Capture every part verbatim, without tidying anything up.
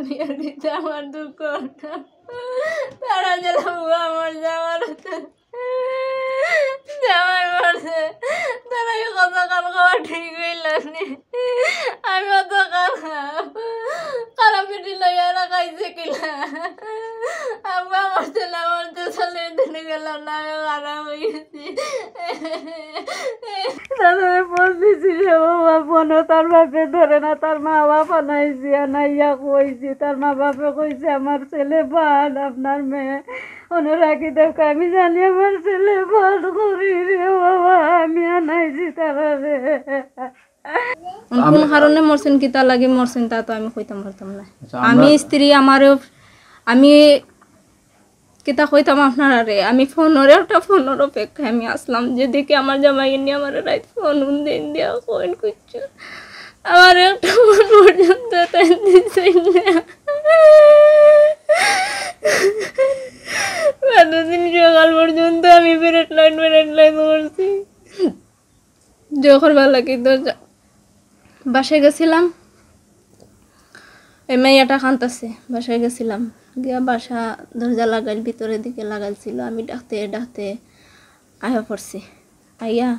বিয়া দিতে আমার দুঃখ না। তারা যেন বুয়া আমার জামার জামাই মরছে। তারা এই কথা কাল খাওয়া ঠিক হইল নি। আমি অত খারাপ, খারাপ বেটি লইয়া রাখাইছে কিনা। আব্বা মরছে না মরছে, চলে দিন গেল না, আমি খারাপ হয়ে গেছি। তারা ফোন দিছি রে বাবা, ফোনও তার বাপে ধরে না, তার মা বাপ আনাইছি, আনাইয়া কইছি, তার মা বাপে কইছে, "আমার ছেলে বাদ, আপনার মেয়ে অনুরাগী দেখো, আমি জানি আমার ছেলে বাদ করি রে বাবা, আমি আনাইছি তারা রে।" কোন কারণে মরছেন, কিতা লাগি মরছেন, তা তো আমি কইতাম পারতাম না। আচ্ছা, আমি আমরা স্ত্রী, আমারও, আমি কিতা কইতাম আপনারারে, আমি ফোনরে, একটা ফোনর অপেক্ষায় আমি আসলাম, যেদিকে আমার জামাই নিয়ে আমার রাইত ফোন উন দিন দিয়া কইন করছে, আমার একটা ফোন পর্যন্ত তাই দিছে না। কতদিন সকাল পর্যন্ত আমি পেরেড লাইন, পেরেড লাইন করছি। জোর করবার লাগি দরজা, বাসায় গেছিলাম, এই মেয়েটা কান্তাছে, বাসায় গেছিলাম, গিয়া বাসা দরজা লাগাইল, ভিতরের দিকে লাগাইছিল। আমি ডাকতে ডাকতে আয়া পড়ছি, আইয়া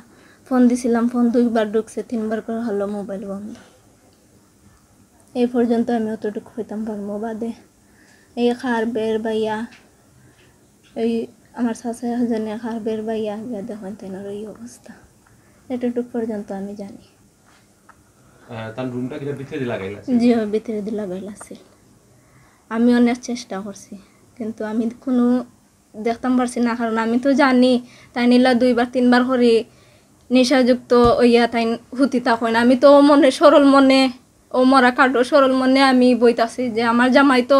ফোন দিছিলাম, ফোন দুইবার ঢুকছে, তিনবার করে হলো মোবাইল বন্ধ। এই পর্যন্ত আমি অতটুকু কইতাম পারমু, বাদে এই খার বের বাইয়া, এই আমার চাচা একজনে খার বের বাইয়া গিয়া দেখইন তাইনর এই অবস্থা। এতটুক পর্যন্ত আমি জানি। আহ, তার রুমটা কিনা ভিতরে দিয়ে লাগাইল আছে? জি, ওই ভিতরে দিয়ে লাগাইল আছে। আমি অনেক চেষ্টা করছি, কিন্তু আমি কোনো দেখতাম পারছি না, কারণ আমি তো জানি তাইন ইলা দুইবার তিনবার করি নেশাযুক্ত অইয়া তাইন হুতি থাকইন। আমি তো মনে, সরল মনে, ও মরা কাঠো সরল মনে আমি বইতাছি যে আমার জামাই তো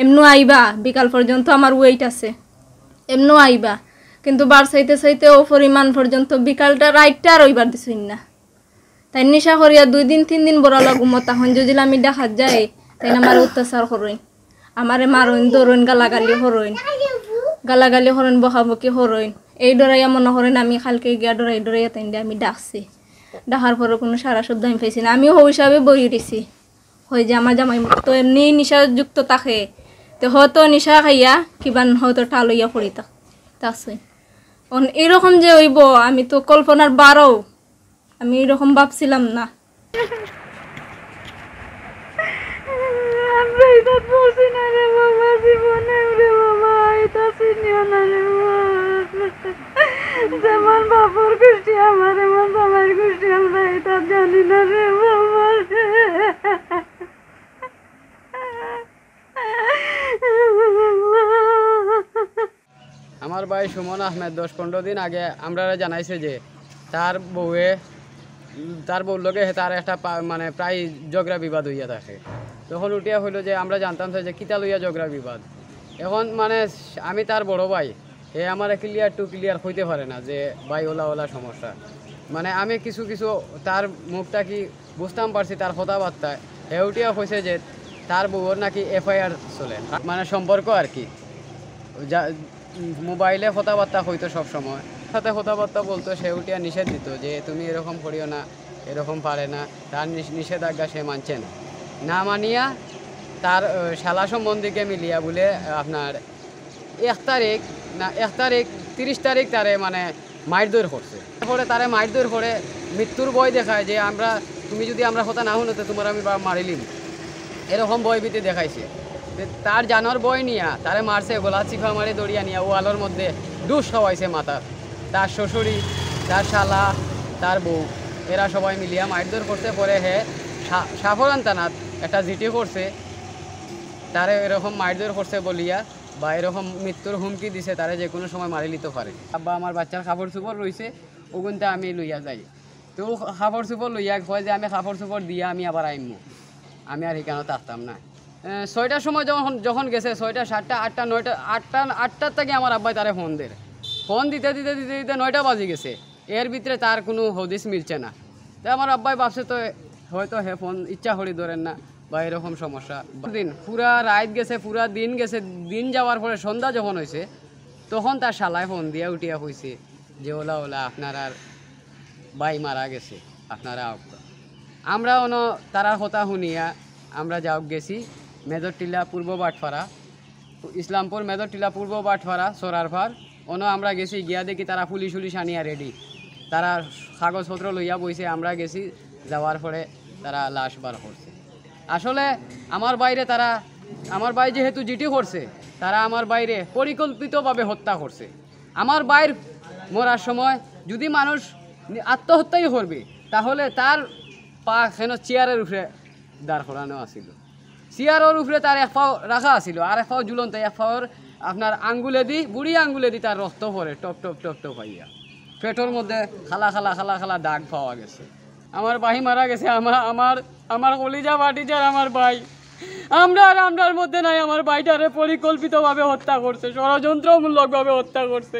এমনও আইবা, বিকাল পর্যন্ত আমার ওয়েট আছে, এমনও আইবা, কিন্তু বার চাইতে চাইতে ও পরিমাণ পর্যন্ত বিকালটা রাইটটা আর অইবার দিছইন না। তাইন নেশা করিয়া দুই দিন তিন দিন বড় লাগু মতা হন, যদি আমি ডাকাত যাই, তাইন আমার অত্যাচার করইন, আমারে মারইন, ধরইন, গালাগালি করইন, গালাগালি করইন, বকাবকি করইন। এই ডরাইয়া মনে করইন আমি কালকে গিয়া ডরাই ডরাইয়া তাইন আমি ডাকছি, ডাকার পরে কোনো সারা শব্দ আমি পাইছি না। আমি হৌ হিসাবে বই উঠেছি, হয় যে আমার জামাই তো এমনি নেশাযুক্ত থাকে, তো হয়তো নেশা খাইয়া কিবা হয়তো টাল হইয়া পড়ি থাক-, থাকছে। অন এইরকম যে হইব, আমি তো কল্পনার বারো, আমি এরকম ভাবছিলাম না। আমরা এটা বুঝি না রে বাবা, জীবনে রে বাবা, এটা চিনিও না রে বাবা। যেমন বাপর গোষ্ঠী আমার, এমন জামাইর গোষ্ঠী আমরা এটা জানি না রে বাবা রে। আমার ভাই সুমন আহমেদ দশ পনেরো দিন আগে আমরারে জানাইছে যে তার বউয়ে, তার বউর লগে তার একটা পা-, মানে প্রায় ঝগড়া বিবাদ হইয়া থাকে। তখন উঠিয়া হইলো যে আমরা জানতাম যে কিতা লইয়া ঝগড়া বিবাদ। এখন মানে আমি তার বড় ভাই, হে আমারে clear to clear কইতে পারে না যে ভাই ওলা ওলা সমস্যা। মানে আমি কিছু কিছু তার মুখ থাকি বুঝতাম পারছি তার কথাবার্তায়। হে উঠিয়া কইছে যে তার বউর নাকি এফআইআর চলে, মানে সম্পর্ক আর কি। যা, মোবাইলে কথাবার্তা কইতো সব সময়, সাথে কথাবার্তা বলতো, সে উঠিয়া নিষেধ দিত যে তুমি এরকম করিও না, এরকম পারে না। তার নিষ-, নিষেধাজ্ঞা সে মানছে না। না মানিয়া তার, আহ, শালা সম্বন্ধীকে মিলিয়া বলে, আহ, আপনার এক তারিখ না, এক তারিখ, তিরিশ তারিখ তারে মানে মারধর করছে। তারপরে তারে মারধর করে মৃত্যুর ভয় দেখায় যে আমরা, তুমি যদি আমরা কথা না শুনো তো তোমার আমি বা-, মারিলিম, এরকম ভয় ভীতি দেখাইছে। তে তার জানর ভয় নিয়া তারে মারছে, গলা চিপা মারি দড়িয়া নিয়া ওয়ালর মধ্যে ডুস খাওয়াইছে মাথার। তার শ্বশুরি, তার শালা, তার বউ, এরা সবাই মিলিয়া মারধর করছে। পরে হে সা-, সাফরান থানাত একটা জিডি করছে, তারে এরকম মারধর করছে বলিয়া বা এরকম মৃত্যুর হুমকি দিছে, তারে যে কোনো সময় মারি নিতে পারে। আব্বা আমার বাচ্চার কাপড় চোপড় রইছে, ওগুনটা আমি লইয়া যাই। তো কাপড় চোপড় লইয়া কয় যে আমি কাপড় চোপড় দিয়া আমি আবার আইমু, আমি আর এখানে থাকতাম না। এ, ছয়টার সময় যখন, যখন গেছে, ছয়টা, সাতটা, আটটা, নয়টা, আটটা, আটটার থেকে আমার আব্বাই তারে ফোন দের। ফোন দিতে দিতে দিতে দিতে নয়টা বাজি গেছে। এর ভিতরে তার কোনো হদিস মিলছে না। তো আমার আব্বাই ভাবছে তো হয়তো হে ফোন ইচ্ছা করি ধরেন না বা এরকম সমস্যা। দিন পুরা রাত গেছে, পুরা দিন গেছে। দিন যাওয়ার পরে সন্ধ্যা যখন হইছে, তখন তার শালায় ফোন দিয়া উঠিয়া কইছে যে, "ওলা, ওলা, আপনারার ভাই মারা গেছে, আপনারা আউক্কা।" আমরা অনো তারার কথা শুনিয়া আমরা যাউক গেছি। মেজর টিলা পূর্ব বাটপাড়া, ইসলামপুর মেজর টিলা পূর্ব বাটপাড়া, সরারপাড়। অনো আমরা গেছি, গিয়া দেখি তারা পুলিশ উলিশ আনিয়া রেডি। তারা কাগজপত্র লইয়া বইছে, আমরা গেছি, যাওয়ার পরে তারা লাশ বার করছে। আসলে আমার ভাইরে তারা, আমার ভাই যেহেতু জিডি করছে, তারা আমার ভাইরে পরিকল্পিতভাবে হত্যা করছে। আমার ভাইর মরার সময় যদি মানুষ নি-, আত্মহত্যাই করবে, তাহলে তার পা কেন চেয়ারের উপরে দাঁড় করানো আছিল? চেয়ারের উপরে তার এক পাও রাখা আছিল, আর এক পাও ঝুলন্ত, এক পাওর আপনার আঙ্গুলেদি, বুড়ি আঙ্গুলেদি তার রক্ত পড়ে টপ টপ টপ টপ হইয়া। পেটর মধ্যে খালা খালা খালা খালা দাগ পাওয়া গেছে। আমার ভাই মারা গেছে, আমার, আমার, আমার কলিজা ফাটি যার আমার ভাই। আমরা আর আমরার মধ্যে নাই, আমার ভাইটারে পরিকল্পিতভাবে হত্যা করছে, ষড়যন্ত্রমূলকভাবে হত্যা করছে।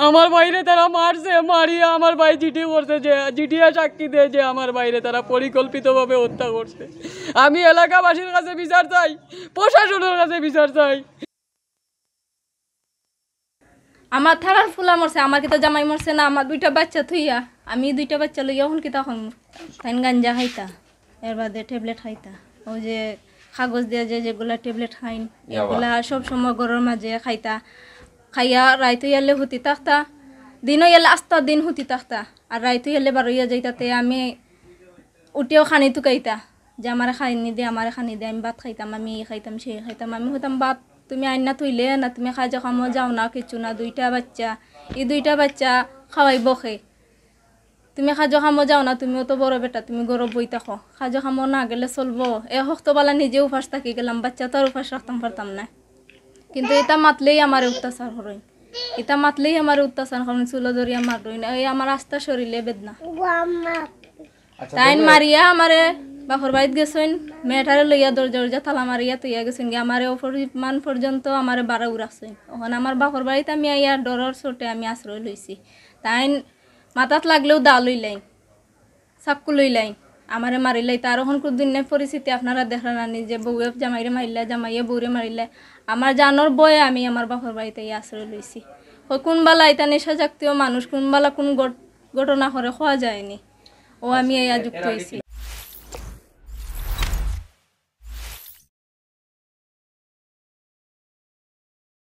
আমার ভাইরে তারা মারছে, মারিয়া আমার ভাই জিডি করছে, যে জিডিয়া সাক্ষী দেয় যে আমার ভাইরে তারা পরিকল্পিতভাবে হত্যা করছে। আমি এলাকাবাসীর কাছে বিচার চাই, প্রশাসনের কাছে বিচার চাই। আমার থারার ফুলা মরছে, আমার কিতা জামাই মরছে না? আমার দুইটা বাচ্চা থইয়া, আমি দুইটা বাচ্চা লইয়া অখন কিতা করমু? তাইন গাঞ্জা খাইতা, এর বাদে ট্যাবলেট খাইতা, ওই যে কাগজ দিয়া যে যেগুলা ট্যাবলেট খাইন, ইয়াবা। এগুলা সব সময় ঘরর মাঝে খাইতা। খাইয়া রাইত অইয়ালে হুতি থাকতা, দিন অইয়ালে আস্তা দিন হুতি থাকতা, আর রাইত অইয়ালে বারইয়া যাইতা। তে আমি উঠিয়াও খানি তুকাইতা যে আমারে খানি দে, আমারে খানি দে, আমি ভাত খাইতাম, আমি ই খাইতাম, সেই খাইতাম। আমি কইতাম, "বাপ, তুমি আইন্না থইলে না, তুমি কাজো কামো যাও না, কিচ্ছু না, দুইটা বাচ্চা, ই দুইটা বাচ্চা খাওয়াইবো কে? তুমি কাজো কামো যাও না, তুমিও তো বড় বেটা, তুমি ঘরো বই থাকো, কাজো কামো না গেলে চলবো?" এ হক্ত বালা নিজে উপাস থাকি গেলাম, বাচ্চা তো আর উপাস রাখতাম পারতাম না। কিন্তু ইতা মাতলেই আমারে অত্যাচার করইন, ইতা মাতলেই আমারে অত্যাচার করইন, চুলো ধরিয়া মারইন, এই আমার আস্তা শরীরে বেদনা। আচ্ছা, তাইন দেখবে। মারিয়া আমারে বাপর বাড়িত গেছইন, মেয়েটারে লইয়া দরজা দরজা তালা মারিয়া তইয়া গেছইন গি। আমারে অপরিমাণ পর্যন্ত আমারে বাড়াউ রাখছইন। অখন আমার বাপর বাড়িত আমি আইয়া ডরর চোটে আমি আশ্রয় লইছি। তাইন মাথাত লাগলেও দা লইলাইন, চাক্কু লইলাইন, আমারে মারিলাই। তার অখন কুনদিন নাই পরিস্থিতি আপনারা দেখরা না নিজে, বউয়ে জামাইরে মারিলা, জামাইয়ে বউরে মারিলা। আমার জানর ভয়ে আমি আমার বাপর বাড়িত আইয়া আশ্রয় লইছি। কই কুনবালা ইতা নেশা জাতীয় মানুষ, কুনবালা কুন ঘট-, ঘটনা করে কওয়া যায়নি। ও আমি এই আচ্ছা, এর যুক্ত আগে হইছি।